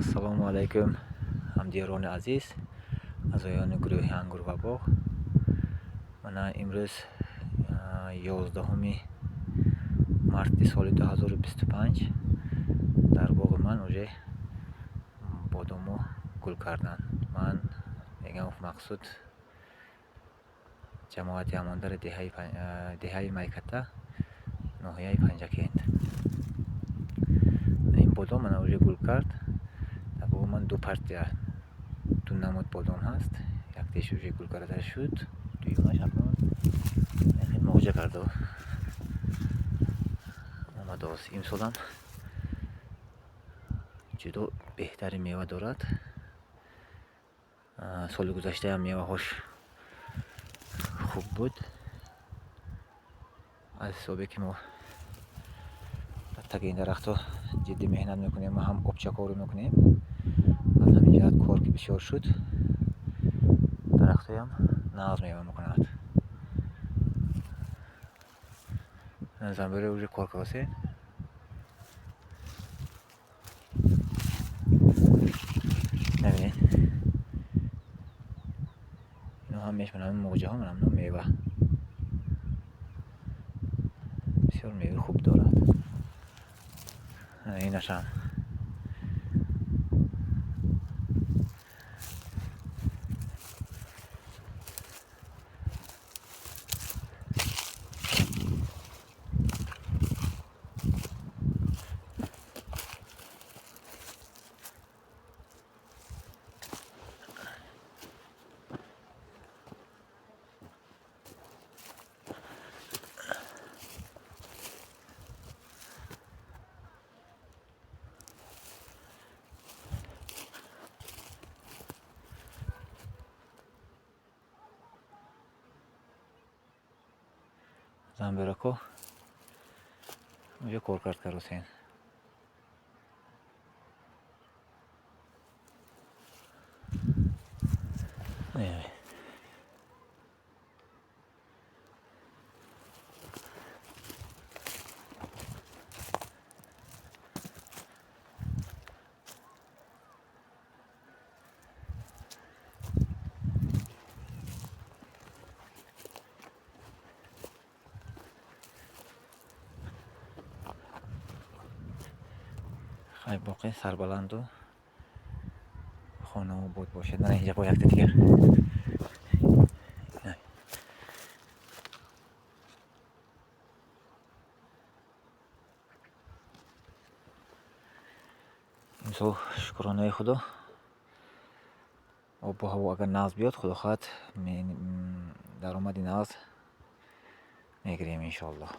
Ассалому алайкум, ҳамдиёрони азиз, аъзоёни гурӯҳи Ангур ва боғ. Мана имрӯз 11 марти соли 2025 дар боғи ман уже бодому гул карданд. Ман Бегамов Мақсуд, ҷамоати Амондари деҳаи Майката, ноҳияи Панҷакент. Ин бодом мана уже гул кард. Дар боғи ман ду партия, ду намуд бодом ҳаст. Яктеш уже гул карда шуд, дуюмаш акнун муғҷа карда омадааст. Имсолам ҷудо беҳтари мева дорад. Соли гузаштаам меваҳош хуб буд. Аз ҳисобе ки мо дар таги ин дарахтҳо ҷиддӣ меҳнат мекунем ва ҳам обчакорӣ мекунем, аз ҳамин ҷиҳат кор ки бисёр шуд, дарахтҳоям нағз мева мекунад. Занбӯре уже кор кардасед. Мебинед, ино ҳамеш мана муғҷаҳо, мана мева, бисёр меваи хуб дорад. Инашам занбӯрако уже кор кард карусен. Хай, боқӣ сарбаланду хонаобод бошед. Мана инҷа бо якта дигар. Имсол, шукронаи Худо, обу ҳаво агар нағз биёд, Худо хоҳад, даромади нағз мегирем, иншоаллоҳ.